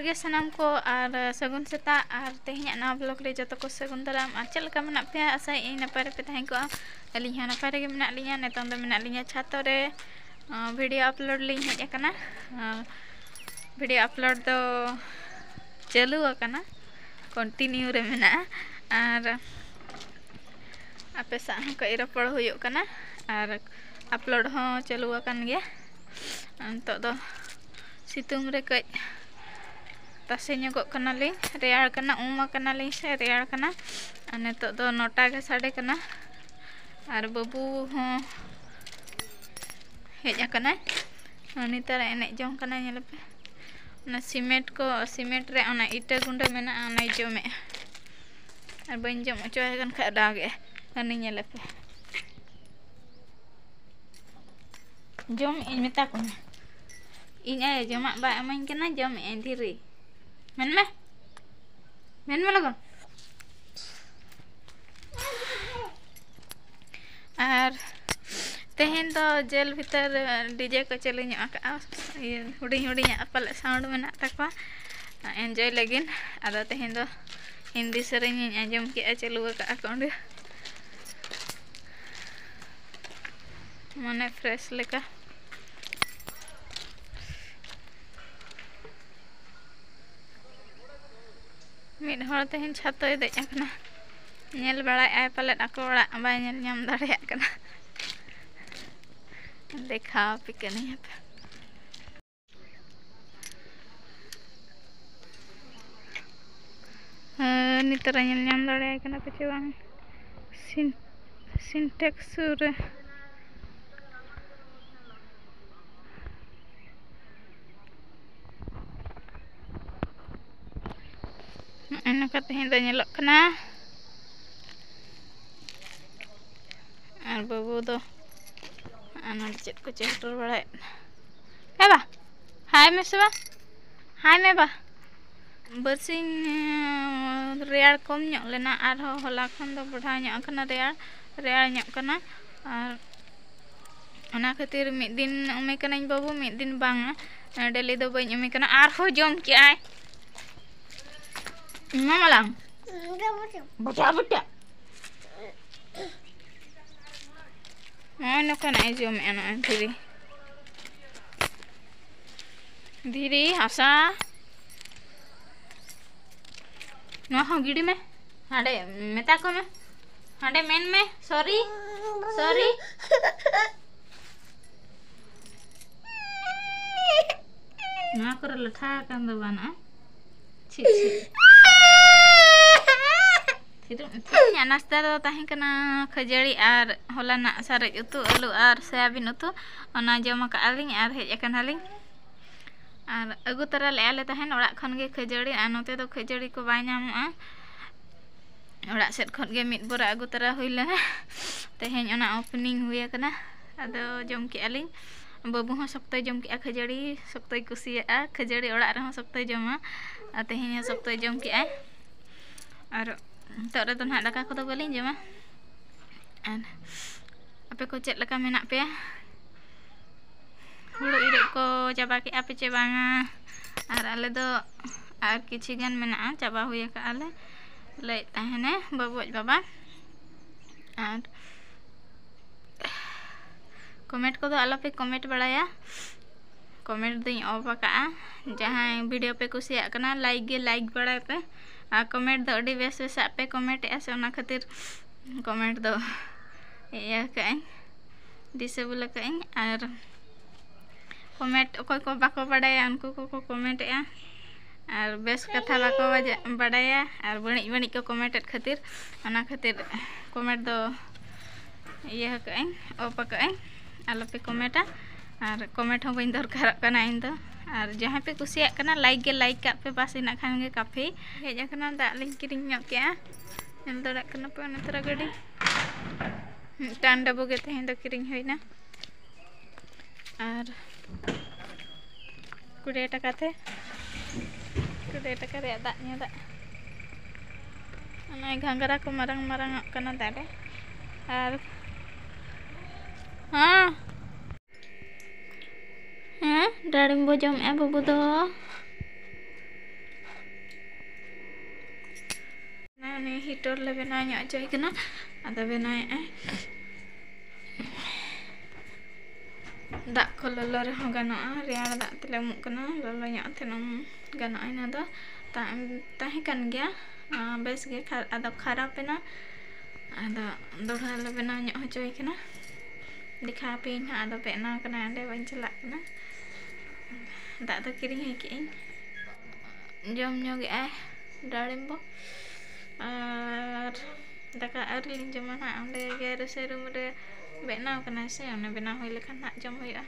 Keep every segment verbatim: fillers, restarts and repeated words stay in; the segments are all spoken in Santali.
ᱜᱮ ᱥᱟᱱᱟᱢ ᱠᱚ, ᱟᱨ ᱥᱟᱹᱜᱩᱱ ᱥᱮᱛᱟᱜ᱾ ᱟᱨ ᱛᱮᱦᱮᱧᱟᱜ ᱱᱟᱣᱟ vlog ᱨᱮ ᱡᱚᱛᱚ ᱠᱚ ᱥᱟᱹᱜᱩᱱ ᱫᱟᱨᱟᱢ᱾ ᱟᱨ ᱪᱮᱫ ᱞᱮᱠᱟ ᱢᱮᱱᱟᱜ ᱯᱮᱭᱟ? ᱟᱥᱟᱭᱮᱫ ᱟᱹᱧ ᱱᱟᱯᱟᱭ ᱨᱮᱯᱮ ᱛᱟᱦᱮᱸ ᱠᱚᱜᱼᱟ᱾ ᱟᱹᱞᱤᱧ ᱦᱚᱸ ᱱᱟᱯᱟᱭ ᱨᱮᱜᱮ ᱢᱮᱱᱟᱜ ᱞᱤᱧᱟ᱾ ᱱᱤᱛᱚᱝ ᱫᱚ ᱢᱮᱱᱟᱜ ᱞᱤᱧᱟ ᱪᱷᱟᱛᱚ ᱨᱮ᱾ ᱟᱸ, video upload ᱞᱤᱧ ᱦᱮᱡ ᱟᱠᱟᱱᱟ᱾ ᱟᱸ, video upload ᱫᱚ ᱪᱟᱹᱞᱩ ᱟᱠᱟᱱᱟ, continue ᱨᱮ ᱢᱮᱱᱟᱜᱼᱟ᱾ ᱟᱨ ᱟᱯᱮ ᱥᱟᱶ ᱦᱚᱸ ᱠᱟᱹᱡ ᱨᱚᱯᱚᱲ ᱦᱩᱭᱩᱜ ᱠᱟᱱᱟ, ᱟᱨ upload ᱦᱚᱸ ᱪᱟᱹᱞᱩ ᱟᱠᱟᱱ ᱜᱮᱭᱟ᱾ ᱱᱤᱛᱚᱜ ᱫᱚ ᱥᱤᱛᱩᱝ ᱨᱮ ᱠᱟᱹᱡ ᱛᱟᱥᱮ ᱧᱚᱜᱚᱜ ᱠᱟᱱᱟᱞᱤᱧ, ᱨᱮᱭᱟᱲ ᱠᱟᱱᱟ, ᱩᱢ ᱟᱠᱟᱱᱟᱞᱤᱧ ᱥᱮ ᱨᱮᱭᱟᱲ ᱠᱟᱱᱟ᱾ ᱟᱨ ᱱᱤᱛᱚᱜ ᱫᱚ ᱱᱚᱴᱟ ᱜᱮ ᱥᱟᱰᱮ ᱠᱟᱱᱟ, ᱟᱨ ᱵᱟᱹᱵᱩ ᱦᱚᱸ ᱦᱮᱡ ᱟᱠᱟᱱᱟᱭ᱾ ᱩᱱᱤ ᱛᱟᱨᱟ ᱮᱱᱮᱡ ᱡᱚᱝ ᱠᱟᱱᱟᱭ, ᱧᱮᱞᱮᱯᱮ᱾ ᱚᱱᱟ ᱥᱤᱢᱮᱱᱴ ᱠᱚ, ᱥᱤᱢᱮᱱᱴ ᱨᱮ ᱚᱱᱟ ᱤᱴᱟᱹ ᱜᱩᱸᱰᱟᱹ ᱢᱮᱱᱟᱜᱼᱟ, ᱚᱱᱟᱭ ᱡᱚᱢᱮᱜᱼᱟ᱾ ᱟᱨ ᱵᱟᱹᱧ ᱡᱚᱢ ᱦᱚᱪᱚᱣᱟᱭ ᱠᱟᱱ ᱠᱷᱟᱡ ᱫᱟᱜᱮᱜᱼᱟᱭ᱾ ᱦᱟᱹᱱᱤ ᱧᱮᱞᱮᱯᱮ᱾ ᱡᱚᱢᱮᱜᱼᱟᱹᱧ, ᱢᱮᱛᱟ ᱠᱚ ᱢᱮ᱾ ᱤᱧ ᱟᱭᱳ ᱡᱚᱢᱟᱜ ᱵᱟᱭ ᱮᱢᱟᱹᱧ ᱠᱟᱱᱟ, ᱡᱚᱢᱮᱜᱼᱟᱹᱧ ᱫᱷᱤᱨᱤ᱾ ᱢᱮᱱᱢᱮ, ᱢᱮᱱᱢᱮ ᱞᱚᱜᱚᱱ᱾ ᱟᱨ ᱛᱮᱦᱮᱧ ᱫᱚ ᱡᱮᱞ ᱵᱷᱤᱛᱟᱹᱨ DJ ᱠᱚ ᱪᱟᱹᱞᱩ ᱧᱚᱜ ᱟᱠᱟᱫᱼᱟ᱾ ᱤᱭᱟᱹ, ᱦᱩᱰᱤᱧ ᱦᱩᱰᱤᱧᱟᱜ ᱯᱟᱞᱮ sound ᱢᱮᱱᱟᱜ ᱛᱟᱠᱚᱣᱟ, enjoy ᱞᱟᱹᱜᱤᱫ᱾ ᱟᱫᱚ ᱛᱮᱦᱮᱧ ᱫᱚ ᱦᱤᱱᱫᱤ ᱥᱮᱨᱮᱧ ᱤᱧ ᱟᱸᱡᱚᱢ ᱠᱮᱜᱼᱟ, ᱪᱟᱹᱞᱩ ᱟᱠᱟᱫᱼᱟ ᱠᱚ ᱚᱸᱰᱮ, ᱢᱚᱱᱮ fresh ᱞᱮᱠᱟ᱾ ᱢᱤᱫ ᱦᱚᱲ ᱛᱮᱦᱮᱧ ᱪᱷᱟᱛᱚᱭ ᱫᱮᱡ ᱟᱠᱟᱱᱟ, ᱧᱮᱞ ᱵᱟᱲᱟᱭᱮᱫᱼᱟᱭ ᱯᱟᱞᱮᱫ ᱟᱠᱚ ᱚᱲᱟᱜ, ᱵᱟᱭ ᱧᱮᱞ ᱧᱟᱢ ᱫᱟᱲᱮᱭᱟᱜ ᱠᱟᱱᱟ᱾ ᱫᱮᱠᱷᱟᱣ ᱟᱯᱮ ᱠᱟᱹᱱᱟᱹᱧ ᱦᱟᱯᱮ᱾ ᱦᱮᱸ, ᱱᱤᱛᱚᱜ ᱧᱮᱞ ᱧᱟᱢ ᱫᱟᱲᱮᱭᱟᱭ ᱠᱟᱱᱟ ᱯᱮ ᱪᱮ ᱵᱟᱝ? ᱥᱤᱱ-, ᱥᱤᱱᱴᱮᱠᱥ ᱥᱩᱨ ᱨᱮ᱾ ᱱᱚᱜᱼᱚᱭ ᱱᱚᱝᱠᱟ ᱛᱮᱦᱮᱧ ᱫᱚ ᱧᱮᱞᱚᱜ ᱠᱟᱱᱟ᱾ ᱟᱨ ᱵᱟᱹᱵᱩ ᱫᱚ ᱦᱟᱸᱜ ᱱᱚᱰᱮ ᱪᱮᱫ ᱠᱚᱪᱚ ᱦᱚᱴᱚᱨ ᱵᱟᱲᱟᱭᱮᱫ᱾ ᱮ ᱵᱟ, ᱦᱟᱭ ᱢᱮ ᱥᱮ ᱵᱟ, ᱦᱟᱭ ᱢᱮ ᱵᱟ᱾ ᱵᱟᱨᱥᱤᱧ, ᱩᱸ, ᱨᱮᱭᱟᱲ ᱠᱚᱢ ᱧᱚᱜ ᱞᱮᱱᱟ, ᱟᱨᱦᱚᱸ ᱦᱚᱞᱟ ᱠᱷᱚᱱ ᱫᱚ ᱵᱟᱲᱦᱟᱣ ᱧᱚᱜ ᱟᱠᱟᱱᱟ ᱨᱮᱭᱟᱲ, ᱨᱮᱭᱟᱲ ᱧᱚᱜ ᱠᱟᱱᱟ᱾ ᱟᱨ ᱚᱱᱟ ᱠᱷᱟᱹᱛᱤᱨ ᱢᱤᱫ ᱫᱤᱱ ᱩᱢᱮ ᱠᱟᱹᱱᱟᱹᱧ ᱵᱟᱹᱵᱩ, ᱢᱤᱫ ᱫᱤᱱ ᱵᱟᱝᱟ᱾ ᱰᱮᱞᱤ ᱫᱚ ᱵᱟᱹᱧ ᱩᱢᱮ ᱠᱟᱱᱟ᱾ ᱟᱨᱦᱚᱸ ᱡᱚᱢ ᱠᱮᱜᱼᱟᱭ᱾ ᱢᱟ ᱢᱟᱞᱟᱝ᱾ ᱵᱚᱴᱟ ᱵᱚᱴᱟ᱾ ᱱᱚᱜᱼᱚᱭ ᱱᱚᱝᱠᱟᱱᱟᱜ ᱮ ᱡᱚᱢᱮᱜᱼᱟ, ᱱᱚᱜᱼᱚᱭ ᱫᱷᱤᱨᱤ᱾ ᱫᱷᱤᱨᱤ, ᱦᱟᱥᱟ᱾ ᱱᱚᱣᱟ ᱦᱚᱸ ᱜᱤᱰᱤ ᱢᱮ᱾ ᱦᱟᱸᱰᱮ ᱢᱮᱛᱟ ᱠᱚ ᱢᱮ᱾ ᱦᱟᱸᱰᱮ ᱢᱮᱱ ᱢᱮ, "ᱥᱚᱨᱤ, ᱥᱚᱨᱤ᱾" ᱱᱚᱣᱟ ᱠᱚᱨᱮ ᱞᱟᱴᱷᱟ ᱟᱠᱟᱱ ᱫᱚ ᱵᱟᱹᱱᱩᱜᱼᱟ᱾ ᱪᱷᱤ, ᱪᱷᱤ᱾ ᱛᱷᱤᱨᱚᱜ ᱢᱮ, ᱛᱷᱤᱨᱚᱜ ᱢᱮ᱾ ᱤᱧᱟᱹᱜ ᱱᱟᱥᱛᱟ ᱫᱚ ᱛᱟᱦᱮᱸ ᱠᱟᱱᱟ ᱠᱷᱟᱹᱡᱟᱹᱲᱤ ᱟᱨ ᱦᱚᱞᱟᱱᱟᱜ ᱥᱟᱨᱮᱡ ᱩᱛᱩ, ᱟᱹᱞᱩ ᱟᱨ ᱥᱚᱭᱟᱵᱤᱱ ᱩᱛᱩ᱾ ᱚᱱᱟ ᱡᱚᱢ ᱟᱠᱟᱫᱼᱟ ᱞᱤᱧ ᱟᱨ ᱦᱮᱡ ᱟᱠᱟᱱᱟᱞᱤᱧ᱾ ᱟᱨ ᱟᱹᱜᱩ ᱛᱚᱨᱟ ᱞᱮᱫᱼᱟ ᱞᱮ ᱛᱟᱦᱮᱱ ᱚᱲᱟᱜ ᱠᱷᱚᱱ ᱜᱮ ᱠᱷᱟᱹᱡᱟᱹᱲᱤ, ᱟᱨ ᱱᱚᱛᱮ ᱫᱚ ᱠᱷᱟᱹᱡᱟᱹᱲᱤ ᱠᱚ ᱵᱟᱭ ᱧᱟᱢᱚᱜᱼᱟ᱾ ᱚᱲᱟᱜ ᱥᱮᱫ ᱠᱷᱚᱱ ᱜᱮ ᱢᱤᱫ ᱵᱚᱨᱟ ᱟᱹᱜᱩ ᱛᱚᱨᱟ ᱦᱩᱭ ᱞᱮᱱᱟ᱾ ᱛᱮᱦᱮᱧ ᱚᱱᱟ opening ᱦᱩᱭ ᱟᱠᱟᱱᱟ᱾ ᱟᱫᱚ ᱡᱚᱢ ᱠᱮᱜᱼᱟ ᱞᱤᱧ᱾ ᱵᱟᱹᱵᱩ ᱦᱚᱸ ᱥᱚᱠᱛᱚᱭ ᱡᱚᱢ ᱠᱮᱜᱼᱟ ᱠᱷᱟᱹᱡᱟᱹᱲᱤ, ᱥᱚᱠᱛᱚᱭ ᱠᱩᱥᱤᱭᱟᱜᱼᱟ ᱠᱷᱟᱹᱡᱟᱹᱲᱤ, ᱚᱲᱟᱜ ᱨᱮᱦᱚᱸ ᱥᱚᱠᱛᱚᱭ ᱡᱚᱢᱟ᱾ ᱟᱨ ᱛᱮᱦᱮᱧ ᱦᱚᱸ ᱥᱚᱠᱛᱚᱭ ᱡᱚᱢ ᱠᱮᱜᱼᱟᱭ᱾ ᱟᱨ ᱱᱤᱛᱚᱜ ᱨᱮᱫᱚ ᱱᱟᱦᱟᱜ ᱫᱟᱠᱟ ᱠᱚᱫᱚ ᱵᱟᱹᱞᱤᱧ ᱡᱚᱢᱟ᱾ ᱟᱨ ᱟᱯᱮ ᱠᱚ ᱪᱮᱫ ᱞᱮᱠᱟ ᱢᱮᱱᱟᱜ ᱯᱮᱭᱟ? ᱦᱩᱲᱩ ᱤᱨᱚᱜ ᱠᱚ ᱪᱟᱵᱟ ᱠᱮᱜᱼᱟ ᱯᱮ ᱪᱮ ᱵᱟᱝᱟ? ᱟᱨ ᱟᱞᱮ ᱫᱚ ᱟᱨ ᱠᱤᱪᱷᱤ ᱜᱟᱱ ᱢᱮᱱᱟᱜᱼᱟ, ᱪᱟᱵᱟ ᱦᱩᱭ ᱟᱠᱟᱜᱼᱟ ᱞᱮ, ᱞᱟᱹᱭᱮᱫ ᱛᱟᱦᱮᱱᱮ ᱵᱟᱹᱵᱩ ᱟᱡ ᱵᱟᱵᱟ᱾ ᱟᱨ comment ᱠᱚᱫᱚ ᱟᱞᱚᱯᱮ comment ᱵᱟᱲᱟᱭᱟ, comment ᱫᱚᱧ off ᱟᱠᱟᱜᱼᱟ᱾ ᱡᱟᱦᱟᱸᱭ video ᱯᱮ ᱠᱩᱥᱤᱭᱟᱜ ᱠᱟᱱᱟ, like ᱜᱮ like ᱵᱟᱲᱟᱭ ᱯᱮ, ᱟᱨ comment ᱫᱚ ᱟᱹᱰᱤ ᱵᱮᱥ ᱵᱮᱥᱟᱜ ᱯᱮ comment ᱮᱜᱼᱟ ᱥᱮ, ᱚᱱᱟ ᱠᱷᱟᱹᱛᱤᱨ comment ᱫᱚ ᱤᱭᱟᱹ ᱠᱟᱜᱼᱟᱹᱧ, disable ᱠᱟᱜᱼᱟᱹᱧ᱾ ᱟᱨ comment ᱚᱠᱚᱭ ᱠᱚ ᱵᱟᱠᱚ ᱵᱟᱲᱟᱭᱟ, ᱩᱱᱠᱩ ᱠᱚᱠᱚ comment ᱮᱜᱼᱟ, ᱟᱨ ᱵᱮᱥ ᱠᱟᱛᱷᱟ ᱵᱟᱠᱚ ᱵᱟᱡᱟ-, ᱵᱟᱰᱟᱭᱟ, ᱟᱨ ᱵᱟᱹᱲᱤᱡ ᱵᱟᱹᱲᱤᱡ ᱠᱚ comment ᱮᱫ ᱠᱷᱟᱹᱛᱤᱨ, ᱚᱱᱟ ᱠᱷᱟᱹᱛᱤᱨ comment ᱫᱚ ᱤᱭᱟᱹ ᱟᱠᱟᱜᱼᱟᱹᱧ, off ᱟᱠᱟᱜᱼᱟᱹᱧ᱾ ᱟᱞᱚᱯᱮ comment ᱟ, ᱟᱨ comment ᱦᱚᱸ ᱵᱟᱹᱧ ᱫᱚᱨᱠᱟᱨᱚᱜ ᱠᱟᱱᱟ ᱤᱧ ᱫᱚ᱾ ᱟᱨ ᱡᱟᱦᱟᱸᱭ ᱯᱮ ᱠᱩᱥᱤᱭᱟᱜ ᱠᱟᱱᱟ, like ᱜᱮ like ᱠᱟᱜ ᱯᱮ, ᱵᱟᱥ ᱤᱱᱟᱹᱜ ᱠᱷᱟᱱ ᱜᱮ ᱠᱟᱯᱷᱤ᱾ ᱦᱮᱡ ᱟᱠᱟᱱᱟ, ᱫᱟᱜ ᱞᱤᱧ ᱠᱤᱨᱤᱧ ᱧᱚᱜ ᱠᱮᱜᱼᱟ, ᱧᱮᱞ ᱫᱟᱲᱮᱭᱟᱜ ᱠᱟᱱᱟ ᱯᱮ ᱚᱱᱟ ᱛᱚᱨᱟ ᱜᱟᱹᱰᱤ᱾ ᱢᱤᱫᱴᱟᱝ ᱰᱟᱹᱵᱩ ᱜᱮ ᱛᱮᱦᱮᱧ ᱫᱚ ᱠᱤᱨᱤᱧ ᱦᱩᱭᱱᱟ᱾ ᱟᱨ ᱠᱩᱲᱤ ᱴᱟᱠᱟ ᱛᱮ, ᱠᱩᱲᱤ ᱴᱟᱠᱟ ᱨᱮᱭᱟᱜ ᱫᱟᱜ ᱧᱩ ᱫᱟᱜ᱾ ᱚᱱᱟ ᱜᱷᱟᱸᱜᱽᱨᱟ ᱠᱚ ᱢᱟᱨᱟᱝ ᱢᱟᱨᱟᱝ ᱚᱜ ᱠᱟᱱᱟ ᱫᱟᱨᱮ᱾ ᱟᱨ ᱦᱮᱸ, ᱰᱟᱲᱤᱢᱵᱚ ᱡᱚᱢᱮᱜᱼᱟ ᱵᱟᱹᱵᱩ ᱫᱚ᱾ ᱩᱱᱤ ᱦᱤᱴᱚᱨ ᱞᱮ ᱵᱮᱱᱟᱣ ᱧᱚᱜ ᱦᱚᱪᱚᱭ ᱠᱟᱱᱟ, ᱟᱫᱚ ᱵᱮᱱᱟᱣᱮᱜᱼᱟᱭ᱾ ᱫᱟᱜ ᱠᱚ ᱞᱚᱞᱚ ᱨᱮᱦᱚᱸ ᱜᱟᱱᱚᱜᱼᱟ, ᱨᱮᱭᱟᱲ ᱫᱟᱜ ᱛᱮᱞᱮ ᱩᱢᱩᱜ ᱠᱟᱱᱟ, ᱞᱚᱞᱚ ᱧᱚᱜ ᱛᱮ ᱩᱢ ᱜᱟᱱᱚᱜᱼᱟ᱾ ᱤᱱᱟᱹ ᱫᱚ ᱛᱟ-, ᱛᱟᱦᱮᱸ ᱠᱟᱱ ᱜᱮᱭᱟ, ᱟᱸ, ᱵᱮᱥ ᱜᱮ, ᱠᱷᱟ-, ᱟᱫᱚ ᱠᱷᱟᱨᱟᱯ ᱮᱱᱟ᱾ ᱟᱫᱚ ᱫᱚᱲᱦᱟ ᱞᱮ ᱵᱮᱱᱟᱣ ᱧᱚᱜ ᱦᱚᱪᱚᱭ ᱠᱟᱱᱟ᱾ ᱫᱮᱠᱷᱟᱣ ᱟᱯᱮᱭᱟᱹᱧ ᱦᱟᱸᱜ, ᱟᱫᱚ ᱵᱮᱱᱟᱣ ᱠᱟᱱᱟ, ᱚᱸᱰᱮ ᱵᱟᱹᱧ ᱪᱟᱞᱟᱜ ᱠᱟᱱᱟ᱾ ᱫᱟᱜ ᱫᱚ ᱠᱤᱨᱤᱧ ᱦᱩᱭ ᱠᱮᱜᱼᱟᱹᱧ᱾ ᱡᱚᱢ ᱧᱚᱜᱮᱜᱼᱟᱭ ᱰᱟᱲᱤᱢᱵᱚ᱾ ᱟᱨ ᱫᱟᱠᱟ ᱟᱹᱣᱨᱤ ᱞᱤᱧ ᱡᱚᱢᱟ ᱦᱟᱸᱜ, ᱚᱸᱰᱮ ᱜᱮ ᱨᱮᱥᱮ ᱨᱩᱢ ᱨᱮ ᱵᱮᱱᱟᱣ ᱠᱟᱱᱟᱭ ᱥᱮ, ᱚᱱᱟ ᱵᱮᱱᱟᱣ ᱦᱩᱭ ᱞᱮᱠᱷᱟᱱ ᱦᱟᱸᱜ ᱡᱚᱢ ᱦᱩᱭᱩᱜᱼᱟ᱾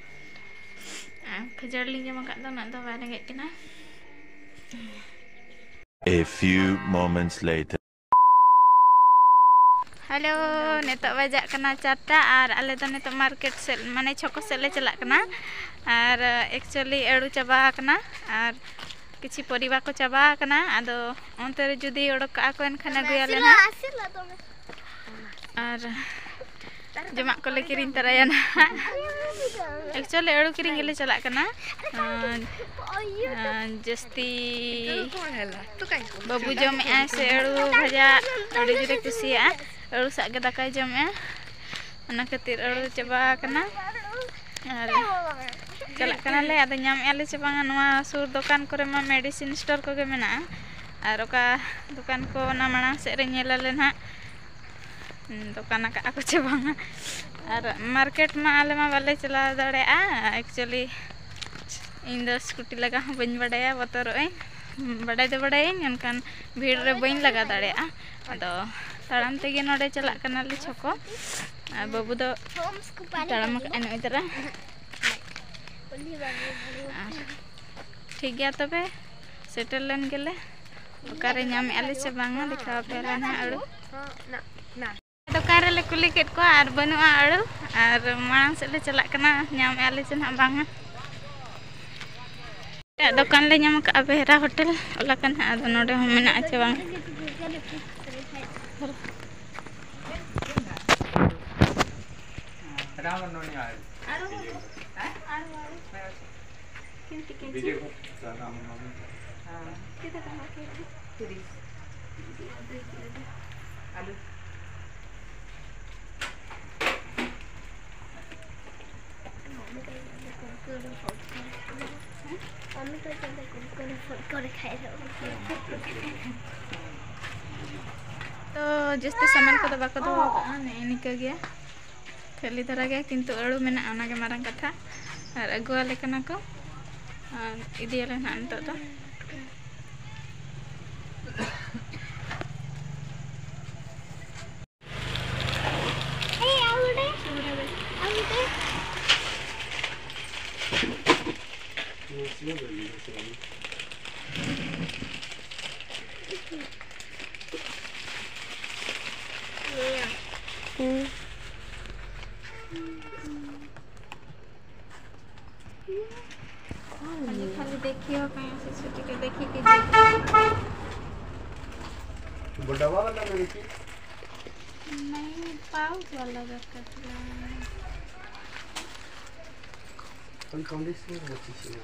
ᱟᱨ ᱠᱷᱟᱹᱡᱟᱹᱲᱤ ᱞᱤᱧ ᱡᱚᱢ ᱟᱠᱟᱫ ᱫᱚ, ᱩᱱᱟᱹᱜ ᱫᱚ ᱵᱟᱭ ᱨᱮᱸᱜᱮᱡ ᱠᱟᱱᱟ᱾ A few moments later. Hello, ᱱᱤᱛᱚᱜ ᱵᱟᱡᱟᱜ ᱠᱟᱱᱟ ᱪᱟᱨᱴᱟ ᱟᱨ ᱟᱞᱮ ᱫᱚ ᱱᱤᱛᱚᱜ ᱢᱟᱨᱠᱮᱴ ᱥᱮᱫ, ᱢᱟᱱᱮ ᱪᱷᱚᱠᱚ ᱥᱮᱫ ᱞᱮ ᱪᱟᱞᱟᱜ ᱠᱟᱱᱟ᱾ ᱟᱨ ᱮᱠᱪᱩᱭᱮᱞᱤ ᱟᱹᱲᱩ ᱪᱟᱵᱟ ᱟᱠᱟᱱᱟ ᱟᱨ ᱠᱤᱪᱷᱤ ᱯᱚᱨᱤᱵᱟ ᱠᱚ ᱪᱟᱵᱟ ᱟᱠᱟᱱᱟ᱾ ᱟᱫᱚ ᱚᱱᱛᱮ ᱨᱮ ᱡᱩᱫᱤ ᱚᱰᱚᱠ ᱠᱟᱜᱼᱟ ᱠᱚ, ᱮᱱᱠᱷᱟᱱ ᱟᱹᱜᱩᱭᱟᱞᱮ ᱱᱟᱦᱟᱜ᱾ ᱟᱨ ᱡᱚᱢᱟᱜ ᱠᱚᱞᱮ ᱠᱤᱨᱤᱧ ᱛᱚᱨᱟᱭᱟ ᱱᱟᱦᱟᱜ᱾ ᱮᱠᱪᱩᱭᱮᱞᱤ ᱟᱹᱲᱩ ᱠᱤᱨᱤᱧ ᱜᱮᱞᱮ ᱪᱟᱞᱟᱜ ᱠᱟᱱᱟ᱾ ᱟᱨ, ᱟᱨ ᱡᱟᱹᱥᱛᱤ ᱵᱟᱹᱵᱩ ᱡᱚᱢᱮᱜᱼᱟᱭ ᱥᱮ ᱟᱹᱲᱩ ᱵᱷᱟᱡᱟ, ᱟᱹᱰᱤ ᱡᱳᱨᱮ ᱠᱩᱥᱤᱭᱟᱜᱼᱟ᱾ ᱟᱹᱲᱩ ᱥᱟᱜ ᱜᱮ ᱫᱟᱠᱟᱭ ᱡᱚᱢᱮᱜᱼᱟ, ᱚᱱᱟ ᱠᱷᱟᱹᱛᱤᱨ ᱟᱹᱲᱩ ᱪᱟᱵᱟ ᱟᱠᱟᱱᱟ᱾ ᱟᱨ ᱪᱟᱞᱟᱜ ᱠᱟᱱᱟᱞᱮ, ᱟᱫᱚ ᱧᱟᱢᱮᱜᱼᱟ ᱞᱮ ᱪᱮ ᱵᱟᱝᱟ᱾ ᱱᱚᱣᱟ ᱥᱩᱨ ᱫᱚᱠᱟᱱ ᱠᱚᱨᱮ ᱢᱟ ᱢᱮᱰᱤᱥᱤᱱ ᱥᱴᱳᱨ ᱠᱚᱜᱮ ᱢᱮᱱᱟᱜᱼᱟ, ᱟᱨ ᱚᱠᱟ ᱫᱚᱠᱟᱱ ᱠᱚ ᱚᱱᱟ ᱢᱟᱲᱟᱝ ᱥᱮᱫ ᱨᱮ ᱧᱮᱞ ᱟᱞᱮ ᱱᱟᱦᱟᱜ᱾ ᱫᱚᱠᱟᱱ ᱟᱠᱟᱫᱼᱟ ᱠᱚ ᱪᱮ ᱵᱟᱝᱟ᱾ ᱟᱨ ᱢᱟᱨᱠᱮᱴ ᱢᱟ ᱟᱞᱮ ᱢᱟ ᱵᱟᱞᱮ ᱪᱟᱞᱟᱣ ᱫᱟᱲᱮᱭᱟᱜᱼᱟ᱾ ᱮᱠᱪᱩᱭᱮᱞᱤ ᱤᱧ ᱫᱚ ᱥᱠᱩᱴᱤ ᱞᱟᱜᱟ ᱦᱚᱸ ᱵᱟᱹᱧ ᱵᱟᱰᱟᱭᱟ, ᱵᱚᱛᱚᱨᱚᱜ ᱟᱹᱧ᱾ ᱵᱟᱰᱟᱭ ᱫᱚ ᱵᱟᱰᱟᱭᱟᱹᱧ, ᱢᱮᱱᱠᱷᱟᱱ ᱵᱷᱤᱲ ᱨᱮ ᱵᱟᱹᱧ ᱞᱟᱜᱟ ᱫᱟᱲᱮᱭᱟᱜᱼᱟ᱾ ᱟᱫᱚ ᱛᱟᱲᱟᱢ ᱛᱮᱜᱮ ᱱᱚᱰᱮ ᱪᱟᱞᱟᱜ ᱠᱟᱱᱟᱞᱮ ᱪᱷᱚᱠᱚ᱾ ᱟᱨ ᱵᱟᱹᱵᱩ ᱫᱚ ᱛᱟᱲᱟᱢ ᱟᱠᱟᱫᱼᱟᱭ ᱱᱚᱜᱼᱚᱭ ᱛᱟᱨᱟ᱾ ᱟᱨ ᱴᱷᱤᱠ ᱜᱮᱭᱟ ᱛᱚᱵᱮ, ᱥᱮᱴᱮᱨ ᱞᱮᱱ ᱜᱮᱞᱮ᱾ ᱚᱠᱟᱨᱮ ᱧᱟᱢᱮᱜᱼᱟ ᱞᱮ ᱥᱮ ᱵᱟᱝᱟ, ᱫᱮᱠᱷᱟᱣ ᱟᱯᱮᱭᱟᱞᱮ ᱱᱟᱦᱟᱜ ᱟᱹᱲᱩ᱾ ᱫᱚᱠᱟᱱ ᱨᱮᱞᱮ ᱠᱩᱞᱤ ᱠᱮᱫ ᱠᱚᱣᱟ ᱟᱨ ᱵᱟᱹᱱᱩᱜᱼᱟ ᱟᱹᱲᱩ, ᱟᱨ ᱢᱟᱲᱟᱝ ᱥᱮᱫ ᱞᱮ ᱪᱟᱞᱟᱜ ᱠᱟᱱᱟ, ᱧᱟᱢᱮᱜᱼᱟ ᱞᱮ ᱪᱮ ᱱᱟᱦᱟᱜ ᱵᱟᱝᱟ᱾ ᱮᱴᱟᱜ ᱫᱚᱠᱟᱱ ᱞᱮ ᱧᱟᱢ ᱟᱠᱟᱫᱼᱟ, ᱵᱮᱦᱨᱟ ᱦᱳᱴᱮᱞ ᱚᱞ ᱟᱠᱟᱱᱟ, ᱟᱫᱚ ᱱᱚᱰᱮ ᱦᱚᱸ ᱢᱮᱱᱟᱜᱼᱟ ᱪᱮ ᱵᱟᱝ᱾ ᱵᱷᱤᱰᱤᱭᱳ ᱠᱚ ᱪᱟᱞᱟᱜ ᱠᱟᱱᱟ᱾ ᱦᱮᱸ᱾ ᱛᱤᱱᱟᱹᱜ ᱴᱟᱠᱟ ᱠᱮᱡᱤ? ᱛᱤᱨᱤᱥ᱾ ᱟᱹᱞᱩ᱾ ᱛᱚ ᱡᱟᱹᱥᱛᱤ ᱥᱟᱢᱟᱱ ᱠᱚᱫᱚ ᱵᱟᱠᱚ ᱫᱚᱦᱚ ᱠᱟᱜᱼᱟ, ᱱᱮᱜᱼᱮ ᱱᱤᱝᱠᱟᱹ ᱜᱮ᱾ ᱠᱷᱟᱹᱞᱤ ᱫᱷᱟᱨᱟ ᱜᱮ, ᱠᱤᱱᱛᱩ ᱟᱹᱲᱩ ᱢᱮᱱᱟᱜᱼᱟ, ᱚᱱᱟᱜᱮ ᱢᱟᱨᱟᱝ ᱠᱟᱛᱷᱟ᱾ ᱟᱨ ᱟᱹᱜᱩᱣᱟᱞᱮ ᱠᱟᱱᱟ ᱠᱚ, ᱟᱨ ᱤᱫᱤᱭᱟᱞᱮ ᱱᱟᱦᱟᱜ ᱱᱤᱛᱚᱜ ᱫᱚ᱾ खाली, खाली देखिए हो कहीं से छुट्टी के देखिए कि वो डब्बा वाला नहीं थी? नहीं, पाउच वाला रखा था। कौन, कौन सी बची थी?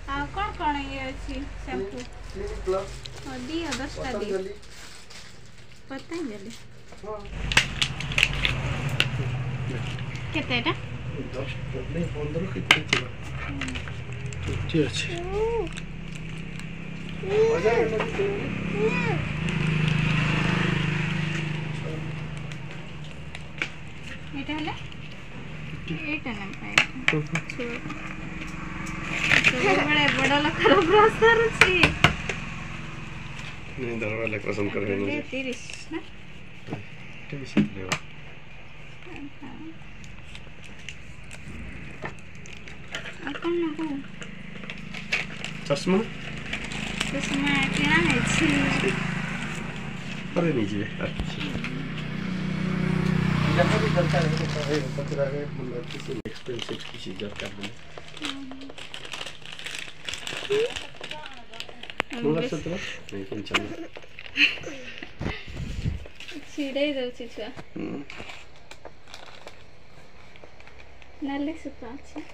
हाँ, कौन, कौन ये अच्छी शैम्पू? Clinic plus. हाँ, दियो, दस टा दियो। पतंजलि। पतंजलि। हाँ। କେତେ ଏଟା? ଦଶ, ନାଇଁ, ପନ୍ଦର କେତେ ଥିଲା? ଏଠି ଅଛି। ହଜାର ଏମିତି ଥିଲା। ଏଇଟା ହେଲା? ଏଇଟା ନା ପାଏ। ହୁଁ, ହୁଁ। ଛୁଆ। ସବୁବେଳେ ବଡ଼ ଲୋକର ବ୍ରସ୍ ଧରୁଛି। ନାଇଁ, ଧରବା ଲାଗି ପସନ୍ଦ କରେ। କୋଡ଼ିଏ, ତିରିଶ ନା? ଏଇଟା ବେଶୀ ଥିଲା। ଆଉ କ'ଣ ନବୁ? ଚଷମା? ଚଷମା କିଣା ହେଇଛି। ପରେ ନେଇଯିବେ, ଆଚ୍ଛା। ଯାହା ବି ଦରକାର ହେବ, କହିବେ, ପଚରାବେ, ମନେ ରଖିଛି, ଏକ୍ସପେନ୍ସିଭ୍ କିଛି ଦରକାର ନାହିଁ। ମଙ୍ଗଳସୂତ୍ର? ନାଇଁ, ପଞ୍ଚମ। ଛିଡ଼େଇ ଦଉଛି ଛୁଆ। ହୁଁ। ନାଲି ସୂତା ଅଛି।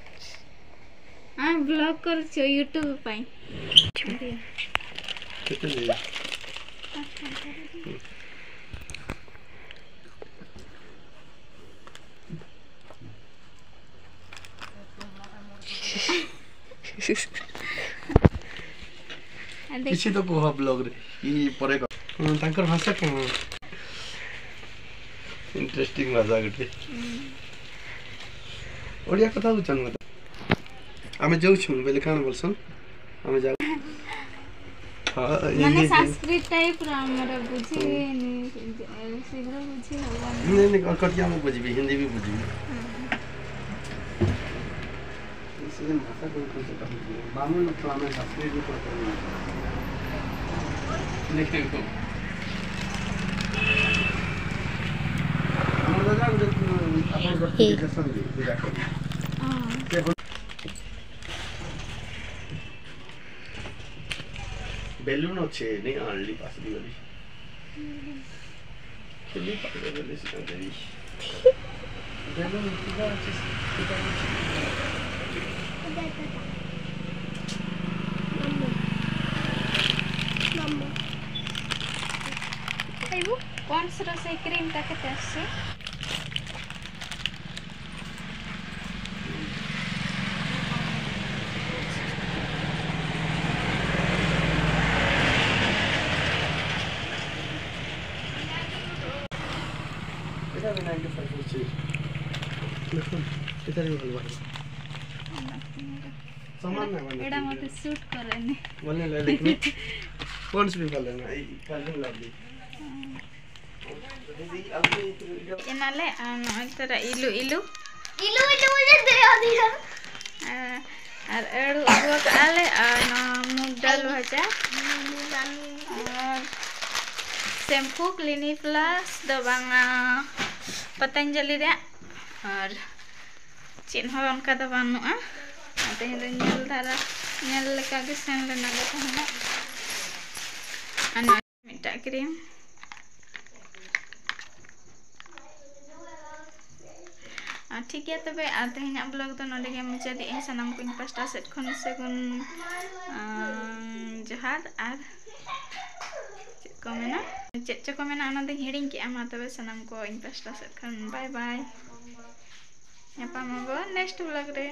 हाँ, ब्लॉग कर छो YouTube पे। अरे। किसी तो को ब्लॉग रे, ये परे का। हाँ, तांकर भाषा क्या है? इंटरेस्टिंग भाषा गोटे। हम्म। ओडिया कथा बुझन मत। आमे जाऊ छु, बेले कान बोलसन? आमे जाऊ। हाँ, माने हिंदी, संस्कृत टाइप रा हमरा बुझी हम्म। नहीं, शीघ्र बुझी हवा नहीं। नहीं, नहीं, और कटिया में बुझबी, हिंदी भी बुझबी। हम्म। इसलिए भाषा को कुछ बामन तो हमें संस्कृत भी पढ़ते नहीं। लेकिन को। हम लोग ना, जो अपन को हे। एजुकेशन भी पूरा करें। हाँ। ये बोल- बेलून अच्छे, नहीं, आनली पास भी वाली। खेली पागल है, इसका देवी। बेलून पूरा अच्छे से, पूरा अच्छे से। ᱟᱭᱳ, ᱯᱚᱱᱰᱥ ᱨᱮ ᱥᱮ ᱠᱨᱤᱢ ᱛᱟᱠᱮ ᱛᱮ ᱥᱮ? देखो, इधर भी हलवा है। सामान में बने। एड़ा मत सूट करे ने। बने ले, लेकिन कौन सी भी खा लेना, ये खा लेना अभी। ᱮᱱᱟᱞᱮ, ᱟᱨ ᱱᱚᱜᱼᱚᱭ ᱛᱚᱨᱟ ᱤᱞᱩ ᱤᱞᱩ᱾ ᱤᱞᱩ ᱤᱞᱩ ᱵᱚᱞᱮ ᱫᱮᱭᱟ ᱫᱮᱭᱟ᱾ ᱟᱨ, ᱟᱨ ᱟᱹᱲᱩ ᱟᱹᱜᱩ ᱟᱠᱟᱫᱼᱟ ᱞᱮ, ᱟᱨ ᱱᱚᱣᱟ ᱢᱩᱜᱽ ᱰᱟᱞ ᱵᱷᱟᱡᱟ᱾ ᱟᱨ ᱥᱮᱢᱯᱩ, ᱠᱞᱤᱱᱤᱠ ᱯᱞᱟᱥ ᱫᱚ ᱵᱟᱝᱟ, ᱯᱟᱛᱟᱧᱡᱚᱞᱤ ᱨᱮᱭᱟᱜ᱾ ᱟᱨ ᱪᱮᱫ ᱦᱚᱸ ᱚᱱᱠᱟ ᱫᱚ ᱵᱟᱹᱱᱩᱜᱼᱟ᱾ ᱟᱨ ᱛᱮᱦᱮᱧ ᱫᱚ ᱧᱮᱞ ᱫᱷᱟᱨᱟ, ᱧᱮᱞ ᱞᱮᱠᱟ ᱜᱮ ᱥᱮᱱ ᱞᱮᱱᱟ ᱞᱮ ᱛᱟᱦᱮᱱᱟ᱾ ᱟᱨ ᱱᱚᱣᱟ ᱢᱤᱫᱴᱟᱜ ᱠᱨᱤᱢ᱾ ᱴᱷᱤᱠ ᱜᱮᱭᱟ ᱛᱚᱵᱮ, ᱟᱨ ᱛᱮᱦᱮᱧᱟᱜ vlog ᱫᱚ ᱱᱚᱰᱮ ᱜᱮ ᱢᱩᱪᱟᱹᱫᱮᱜ ᱟᱹᱧ᱾ ᱥᱟᱱᱟᱢ ᱠᱚ ᱤᱧ ᱯᱟᱥᱴᱟ ᱥᱮᱫ ᱠᱷᱚᱱ ᱥᱟᱹᱜᱩᱱ, ᱟᱸ, ᱡᱚᱦᱟᱨ ᱟᱨ ᱪᱮᱫ ᱠᱚ ᱢᱮᱱᱟ, ᱪᱮᱫ ᱪᱚ ᱠᱚ ᱢᱮᱱᱟ, ᱚᱱᱟ ᱫᱚᱧ ᱦᱤᱲᱤᱧ ᱠᱮᱜᱼᱟ᱾ ᱢᱟ ᱛᱚᱵᱮ ᱥᱟᱱᱟᱢ ᱠᱚ ᱤᱧ ᱯᱟᱥᱴᱟ ᱥᱮᱫ ᱠᱷᱚᱱ bye bye᱾ ᱧᱟᱯᱟᱢ ᱟᱵᱚᱱ next vlog ᱨᱮ᱾